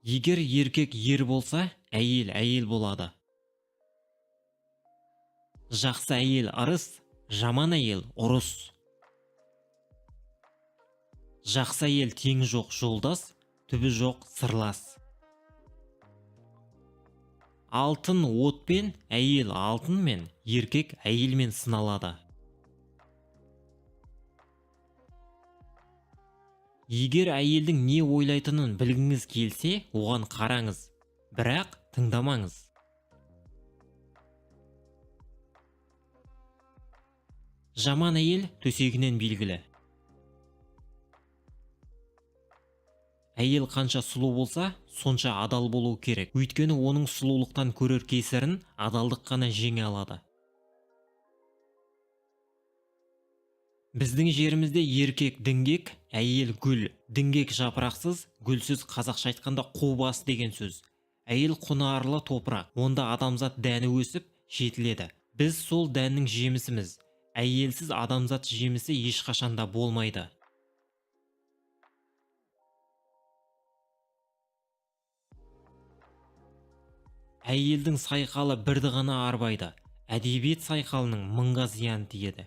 Егер еркек ер болса, әйел әйел болады. Жақсы әйел ырыс, жаман әйел ұрыс. Жақсы әйел теңі жоқ жолдас, түбі жоқ сырлас. Алтын отпен, әйел алтынмен, еркек әйелмен сыналады. Егер әйелдің не ойлайтынын білгіңіз келсе, оған қараңыз, бірақ тыңдамаңыз. Жаман әйел төсегінен белгілі. Әйел қанша сұлу болса, сонша адал болу керек. Өйткені оның сұлулықтан көрер кесірін адалдық қана жеңе алады. Біздің жерімізде еркек діңгек, әйел гүл. Діңгек жапырақсыз, гүлсіз, қазақша айтқанда қу бас деген сөз. Әйел құнарлы топырақ, онда адамзат дәні өсіп, жетіледі. Біз сол дәннің жемісіміз. Әйелсіз адамзат жемісі ешқашанда болмайды. Әйелдің сайқалы бірді ғана арбайды, әдебиет сайқалының мыңға зияны тиеді.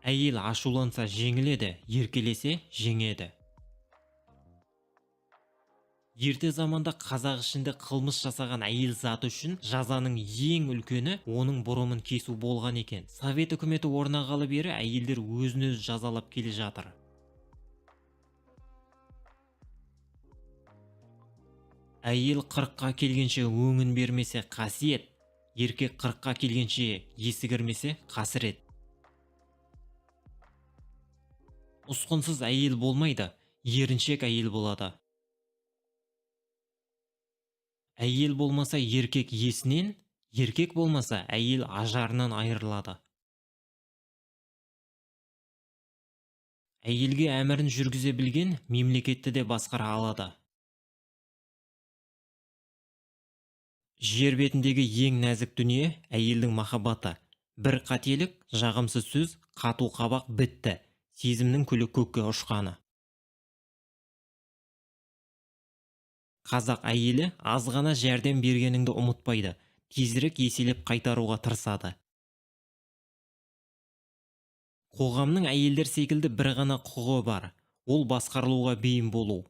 Әйел ашуланса жеңіледі, еркелесе жеңеді. Ерте заманда қазақ ішінде қылмыс жасаған әйел заты үшін жазаның ең үлкені оның бұрымын кесу болған екен. Совет үкіметі орнағалы бері әйелдер өзін-өзі жазалап келе жатыр. Әйел 40-қа келгенше өңін бермесе қасиет, еркек 40-қа келгенше есі кірмесе қасірет. Ұсқынсыз әйел болмайды, еріншек әйел болады. Әйел болмаса еркек есінен, еркек болмаса әйел ажарынан айырылады. Әйелге әмірін жүргізе білген мемлекетті де басқара алады. Жер бетіндегі ең нәзік дүние әйелдің махаббаты. Бір қателік, жағымсыз сөз, қату қабақ бітті. Сезімнің күлі көкке ұшқаны. Қазақ әйелі аз ғана жәрдем бергеніңді ұмытпайды, тезірек еселеп қайтаруға тырысады. Қоғамның әйелдер секілді бір ғана құқығы бар, ол басқарылуға бейім болу.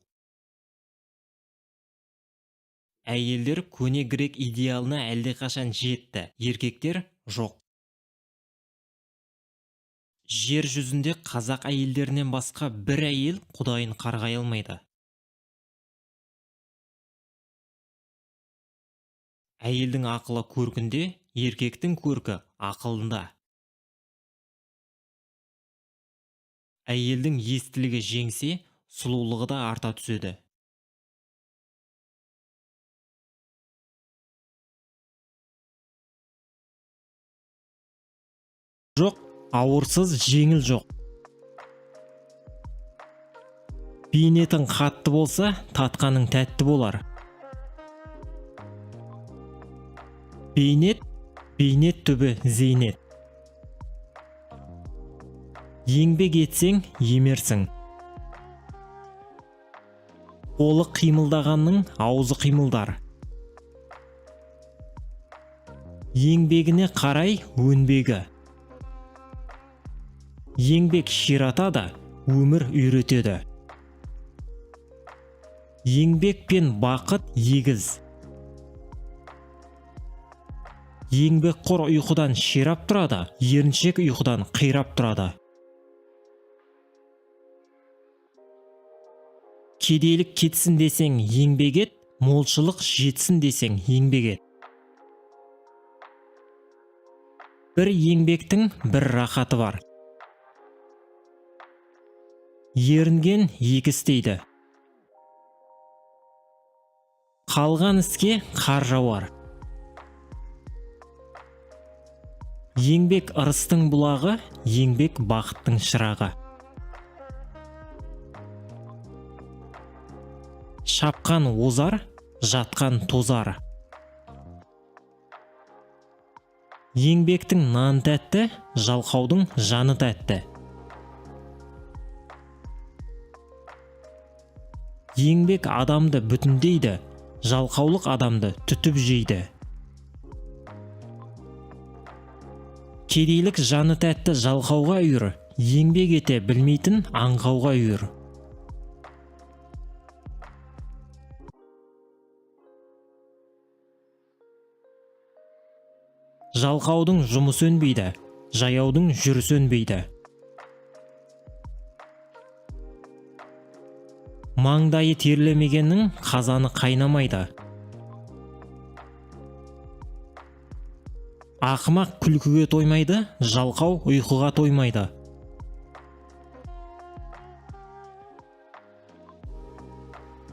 Әйелдер көне грек идеалына әлдеқашан жетті, еркектер жоқ. Жер жүзінде қазақ әйелдерінен басқа бір әйел құдайын қарғай алмайды. Әйелдің ақылы көркінде, еркектің көркі ақылында. Әйелдің естілігі жеңсе, сұлулығы да арта түседі. Жоқ, ауырсыз жеңіл жоқ. Бейнетің қатты болса, татқаның тәтті болар. Бейнет, бейнет түбі зейнет. Еңбек етсең, емерсің. Қолы қимылдағанның аузы қимылдар. Еңбегіне қарай өнбегі. Еңбек ширатады, өмір үйретеді. Еңбек пен бақыт егіз. Еңбекқор ұйқыдан ширап тұрады, еріншек ұйқыдан қирап тұрады. Кедейлік кетсін десең еңбек ет, молшылық жетсін десең еңбек ет. Бір еңбектің бір рахаты бар. Ерінген екі істейді. Қалған іске қар жауар. Еңбек ырыстың бұлағы, еңбек бақыттың шырағы. Шапқан озар, жатқан тозар. Еңбектің наны тәтті, жалқаудың жаны тәтті. Еңбек адамды бүтіндейді, жалқаулық адамды түтіп жейді. Кедейлік жаны тәтті жалқауға үйір, еңбек ете білмейтін аңқауға үйір. Жалқаудың жұмысы өнбейді, жаяудың жүрісі өнбейді. Маңдайы терлемегеннің қазаны қайнамайды. Ақымақ күлкіге тоймайды, жалқау ұйқыға тоймайды.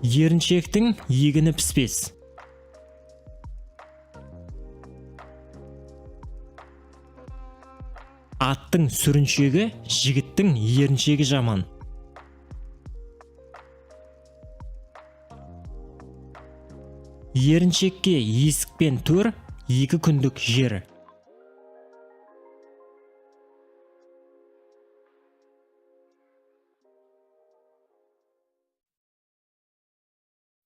Еріншектің егіні піспес. Аттың сүріншегі, жігіттің еріншегі жаман. Еріншекке есік пен төр екі күндік жер.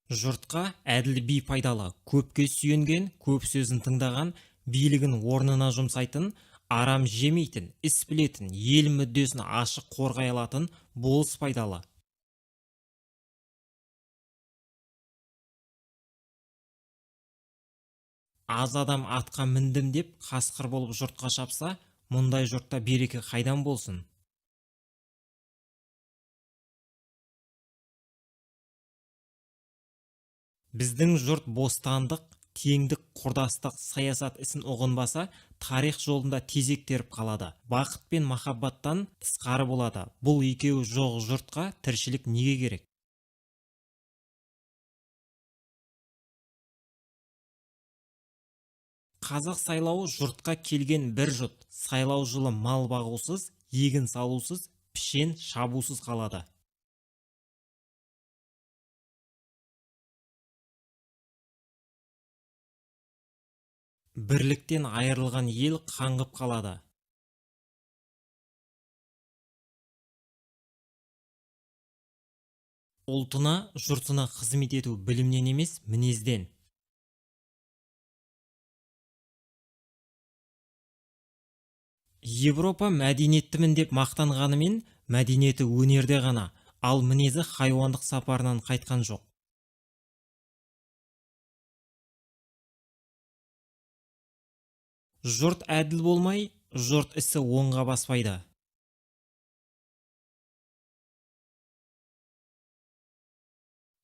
Жұртқа әділ би пайдалы, көпке сүйенген, көп сөзін тыңдаған, билігін орнына жұмсайтын, арам жемейтін, іс білетін, ел мүддесін ашық қорғай алатын болыс пайдалы. Аз адам атқа міндім деп қасқыр болып жұртқа шапса, мұндай жұртта береке қайдан болсын? Біздің жұрт бостандық, теңдік, құрдастық, саясат ісін ұғынбаса, тарих жолында тезек теріп қалады. Бақыт пен махаббаттан тысқары болады. Бұл екеуі жоқ жұртқа тіршілік неге керек? Қазақ сайлауы жұртқа келген бір жұт. Сайлау жылы мал бағусыз, егін салусыз, пішен шабусыз қалады. Бірліктен айырылған ел қаңғып қалады. Ұлтына, жұртына қызмет ету білімнен емес, мінезден. Европа мәдениеттімін деп мақтанғанымен, мәдениеті өнерде ғана, ал мінезі хайуандық сапарынан қайтқан жоқ. Жұрт әділ болмай, жұрт ісі оңға баспайды.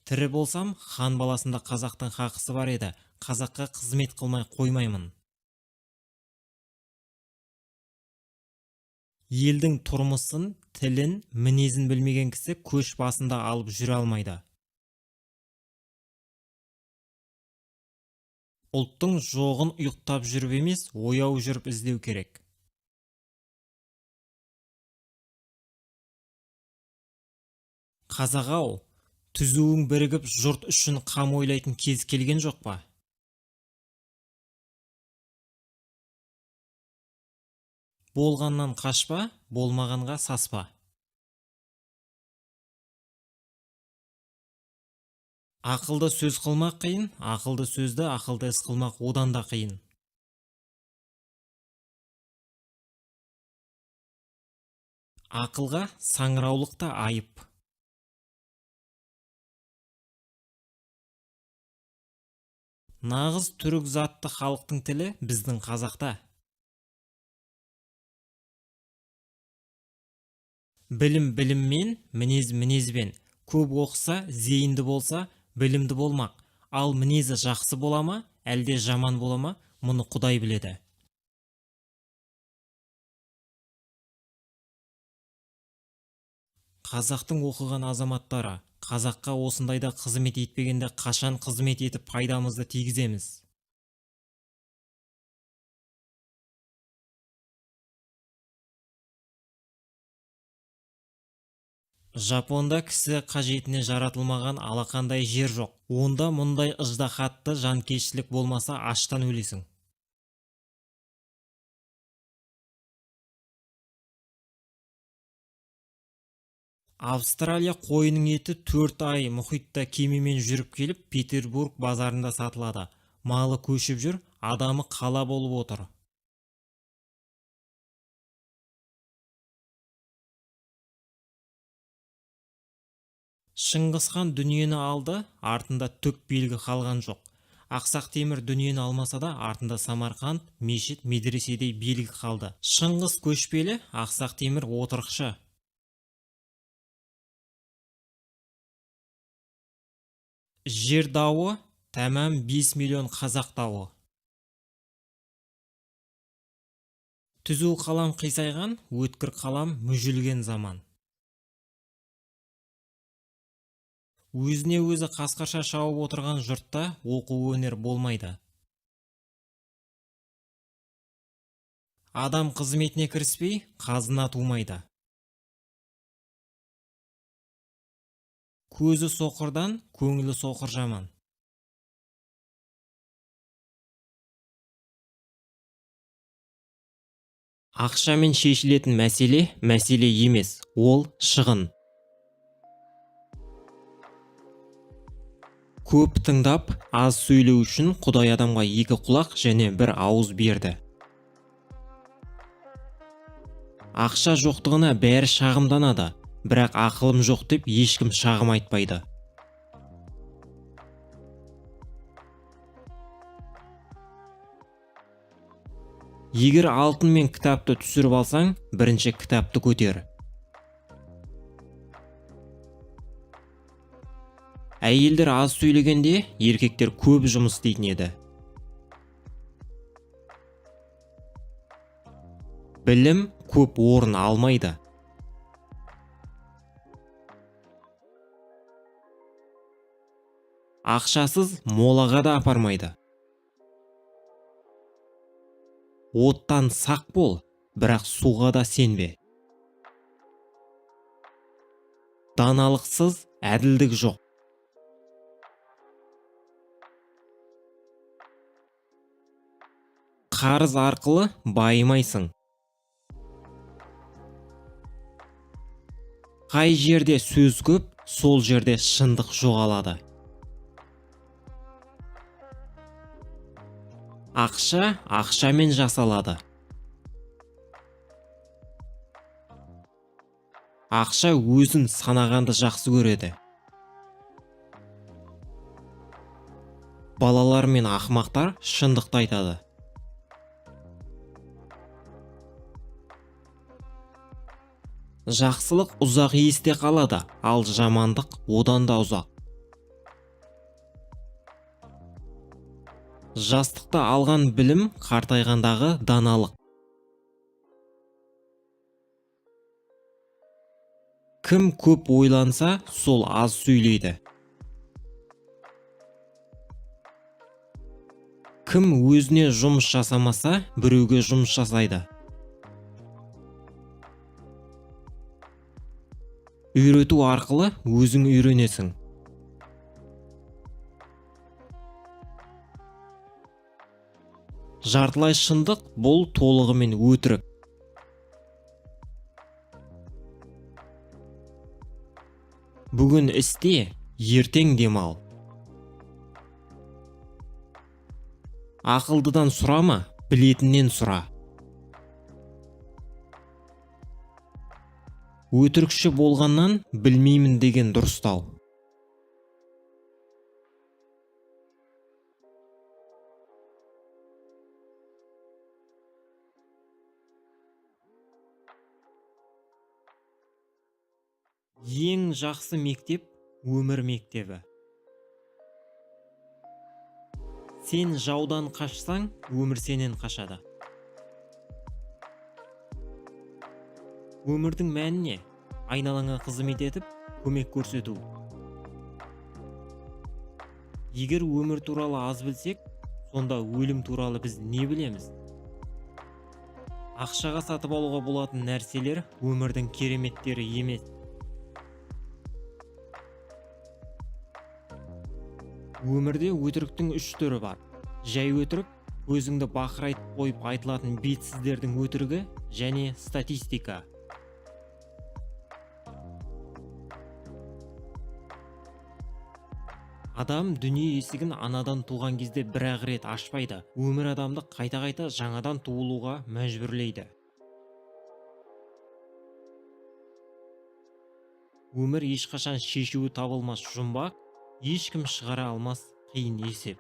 Тірі болсам, хан баласында қазақтың хақысы бар еді, қазаққа қызмет қылмай қоймаймын. Елдің тұрмысын, тілін, мінезін білмеген кісі көш басында алып жүре алмайды. Ұлттың жоғын ұйықтап жүріп емес, ояу жүріп іздеу керек. Қазақ-ау, түзуің бірігіп жұрт үшін қам ойлайтын кез келген жоқ па? Болғаннан қашпа, болмағанға саспа. Ақылды сөз қылмақ қиын, ақылды сөзді ақылды іс қылмақ одан да қиын. Ақылға саңыраулық та айып. Нағыз түрік затты халықтың тілі біздің қазақта. Білім біліммен, мінез мінезбен. Көп оқыса, зейінді болса, білімді болмақ. Ал мінезі жақсы бола ма, әлде жаман бола ма, мұны Құдай біледі. Қазақтың оқыған азаматтары, қазаққа осындайда қызмет етпегенде қашан қызмет етіп пайдамызды тигіземіз? Жапонда кісі қажетіне жаратылмаған алақандай жер жоқ. Онда мұндай ыждаһатты жанкештілік болмаса аштан өлесің. Австралия қойының еті 4 ай мұхитта кемемен жүріп келіп, Петербург базарында сатылады. Малы көшіп жүр, адамы қала болып отыр. Шыңғысхан дүниені алды, артында түк белгі қалған жоқ. Ақсақ Темір дүниені алмаса да, артында Самарқанд, мешіт, медреседей белгі қалды. Шыңғыс көшпелі, Ақсақ Темір отырықшы. Жер дауы тәмам 5 миллион қазақ дауы. Түзу қалам қисайған, өткір қалам мүжілген заман. Өзіне өзі қасқырша шауып отырған жұртта оқу өнер болмайды. Адам қызметіне кіріспей, қазына тумайды. Көзі соқырдан көңілі соқыр жаман. Ақшамен шешілетін мәселе мәселе емес, ол шығын. Көп тыңдап, аз сөйлеу үшін Құдай адамға 2 құлақ және 1 ауыз берді. Ақша жоқтығына бәрі шағымданады, бірақ ақылым жоқ деп ешкім шағым айтпайды. Егер алтын мен кітапты түсіріп алсаң, бірінші кітапты көтер. Әйелдер аз сөйлегенде, еркектер көп жұмыс істейтін еді. Білім көп орын алмайды. Ақшасыз молаға да апармайды. Оттан сақ бол, бірақ суға да сенбе. Даналықсыз әділдік жоқ. Қарыз арқылы байымайсың. Қай жерде сөз көп, сол жерде шындық жоғалады. Ақша ақшамен жасалады. Ақша өзін санағанды жақсы көреді. Балалар мен ақымақтар шындықты айтады. Жақсылық ұзақ есте қалады, ал жамандық одан да ұзақ. Жастықта алған білім қартайғандағы даналық. Кім көп ойланса, сол аз сөйлейді. Кім өзіне жұмыс жасамаса, біреуге жұмыс жасайды. Үйрету арқылы өзің үйренесің. Жартылай шындық бұл толығымен өтірік. Бүгін істе, ертең демал. Ақылдыдан сұрама, білетіннен сұра. Өтірікші болғаннан білмеймін деген дұрыстау. Ең жақсы мектеп өмір мектебі. Сен жаудан қашсаң, өмір сенен қашады. Өмірдің мәні не? Айналаңа қызмет етіп, көмек көрсету. Егер өмір туралы аз білсек, сонда өлім туралы біз не білеміз? Ақшаға сатып алуға болатын нәрселер өмірдің кереметтері емес. Өмірде өтіріктің үш түрі бар. Жай өтірік, өзіңді бақырайтып қойып айтылатын бетсіздердің өтірігі және статистика. Адам дүние есігін анадан туған кезде бір-ақ рет ашпайды. Өмір адамды қайта-қайта жаңадан туылуға мәжбүрлейді. Өмір ешқашан шешуі табылмас жұмбақ, ешкім шығара алмас қиын есеп.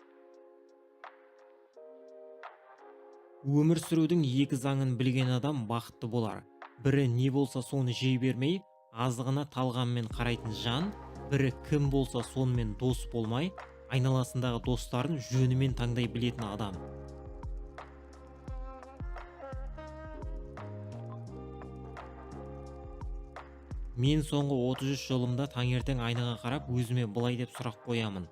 Өмір сүрудің екі заңын білген адам бақытты болар. Бірі не болса соны жей бермей, азығына талғаммен қарайтын жан, бірі кім болса сонымен дос болмай, айналасындағы достарын жөнімен таңдай білетін адам. Мен соңғы 33 жылымда таңертең айнаға қарап өзіме былай деп сұрақ қоямын.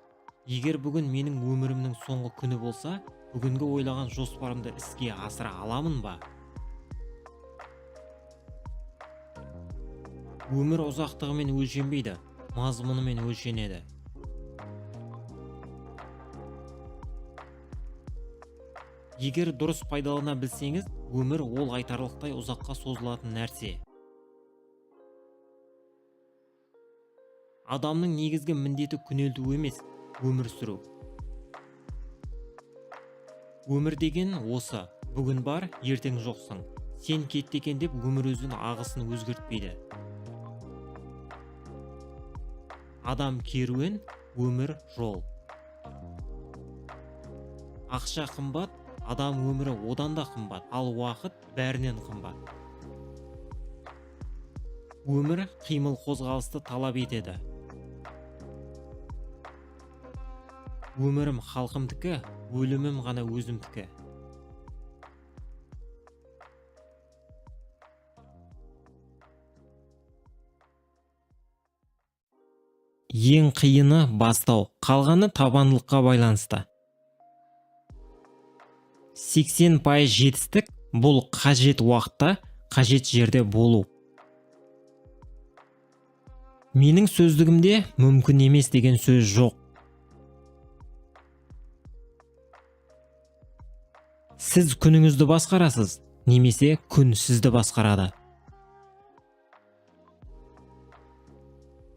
Егер бүгін менің өмірімнің соңғы күні болса, бүгінгі ойлаған жоспарымды іске асыра аламын ба? Өмір ұзақтығымен өлшенбейді, мазмұнымен өлшенеді. Егер дұрыс пайдалана білсеңіз, өмір ол айтарлықтай ұзаққа созылатын нәрсе. Адамның негізгі міндеті күнелту емес, өмір сүру. Өмір деген осы, бүгін бар, ертең жоқсың. Сен кетті екен деп өмір өзінің ағысын өзгертпейді. Адам керуен, өмір жол. Ақша қымбат, адам өмірі одан да қымбат, ал уақыт бәрінен қымбат. Өмір қимыл қозғалысты талап етеді. Өмірім халқымдікі, өлімім ғана өзімдікі. Ең қиыны бастау, қалғаны табандылыққа байланысты. 80% жетістік бұл қажет уақытта, қажет жерде болу. Менің сөздігімде мүмкін емес деген сөз жоқ. Сіз күніңізді басқарасыз, немесе күн сізді басқарады.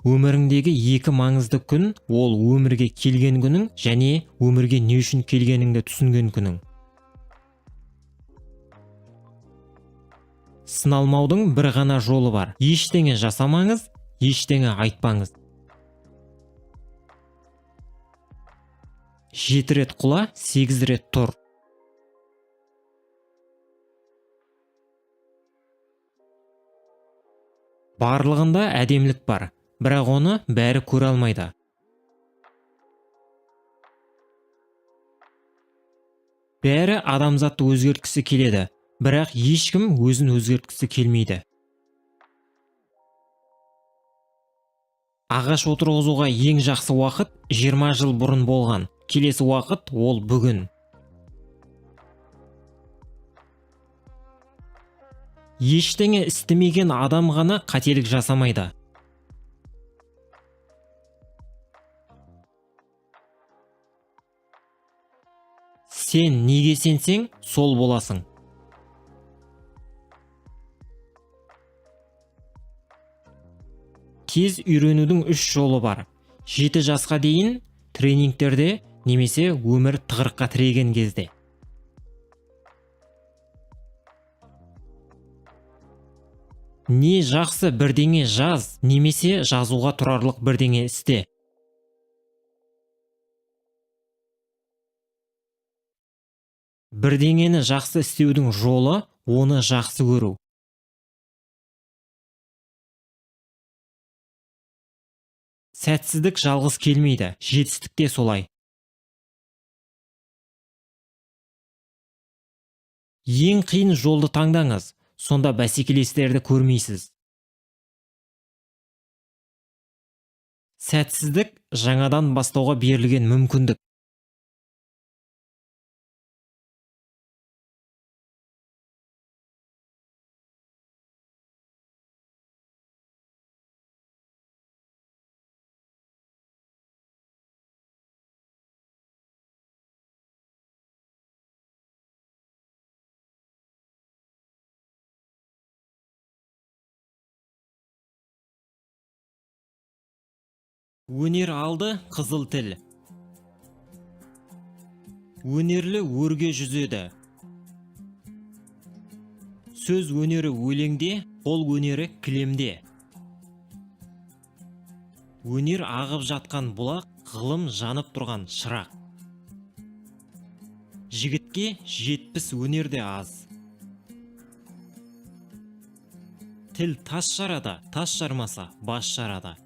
Өміріңдегі екі маңызды күн ол өмірге келген күнің және өмірге не үшін келгеніңді түсінген күнің. Сыналмаудың бір ғана жолы бар. Ештеңе жасамаңыз, ештеңе айтпаңыз. 7 рет құла, 8 рет тұр. Барлығында әдемілік бар, бірақ оны бәрі көре алмайды. Бәрі адамзатты өзгерткісі келеді, бірақ ешкім өзін өзгерткісі келмейді. Ағаш отырғызуға ең жақсы уақыт 20 жыл бұрын болған. Келесі уақыт ол бүгін. Ештеңе істемеген адам ғана қателік жасамайды. Сен неге сенсең, сол боласың. Тез үйренудің 3 жолы бар. 7 жасқа дейін тренингтерде немесе өмір тығырыққа тіреген кезде. Не жақсы бірдеңе жаз, немесе жазуға тұрарлық бірдеңе істе. Бірдеңені жақсы істеудің жолы оны жақсы көру. Сәтсіздік жалғыз келмейді, жетістік те солай. Ең қиын жолды таңдаңыз, сонда бәсекелестерді көрмейсіз. Сәтсіздік жаңадан бастауға берілген мүмкіндік. Өнер алды қызыл тіл. Өнерлі өрге жүзеді. Сөз өнері өлеңде, қол өнері кілемде. Өнер ағып жатқан бұлақ, ғылым жанып тұрған шырақ. Жігітке 70 өнер де аз. Тіл тас жарады, тас жармаса бас жарады.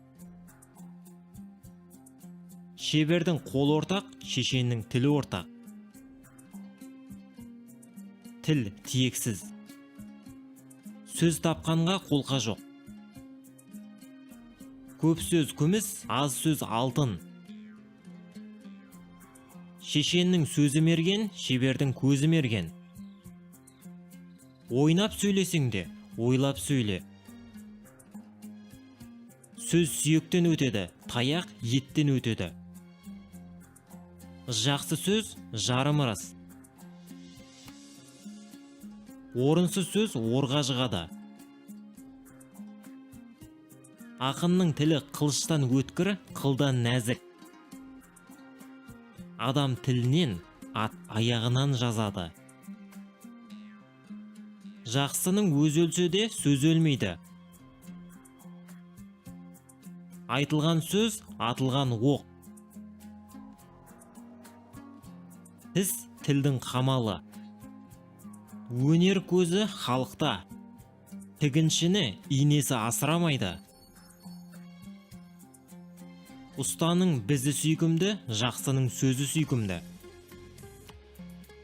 Шебердің қолы ортақ, шешеннің тілі ортақ. Тіл тиексіз. Сөз тапқанға қолқа жоқ. Көп сөз күміс, аз сөз алтын. Шешеннің сөзі мерген, шебердің көзі мерген. Ойнап сөйлесең де, ойлап сөйле. Сөз сүйектен өтеді, таяқ еттен өтеді. Жақсы сөз жарым ырыс. Орынсыз сөз орға жығады. Ақынның тілі қылыштан өткір, қылдан нәзік. Адам тілінен, ат аяғынан жазады. Жақсының өзі өлсе де сөзі өлмейді. Айтылған сөз, атылған оқ. Тіс тілдің қамалы. Өнер көзі халықта. Тігіншіні инесі асырамайды. Ұстаның бізі сүйкімді, жақсының сөзі сүйкімді.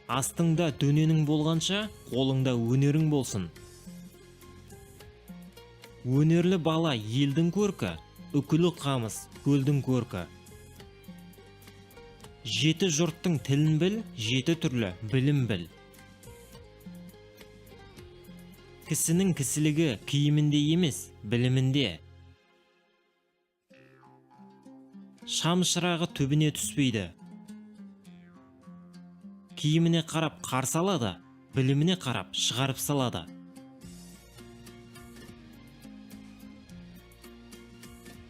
Астыңда дөненің болғанша, қолыңда өнерің болсын. Өнерлі бала елдің көркі, үкілі қамыс көлдің көркі. Жеті жұрттың тілін біл, жеті түрлі білім біл. Кісінің кісілігі киімінде емес, білімінде. Шам шырағы түбіне түспейді. Киіміне қарап қарсы алады, біліміне қарап шығарып салады.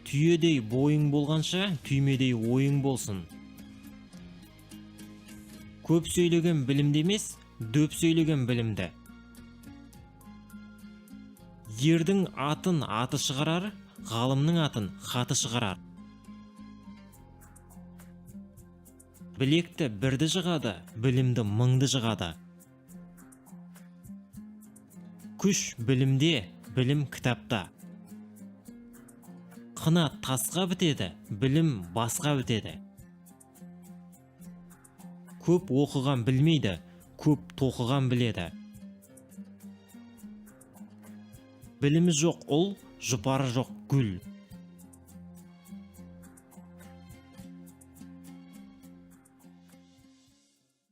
Түйедей бойың болғанша, түймедей ойың болсын. Көп сөйлеген білімді емес, дөп сөйлеген білімді. Ердің атын аты шығарар, ғалымның атын хаты шығарар. Білекті бірді жығады, білімді мыңды жығады. Күш білімде, білім кітапта. Қына тасқа бітеді, білім басқа бітеді. Көп оқыған білмейді, көп тоқыған біледі. Білімі жоқ ұл, жұпары жоқ гүл.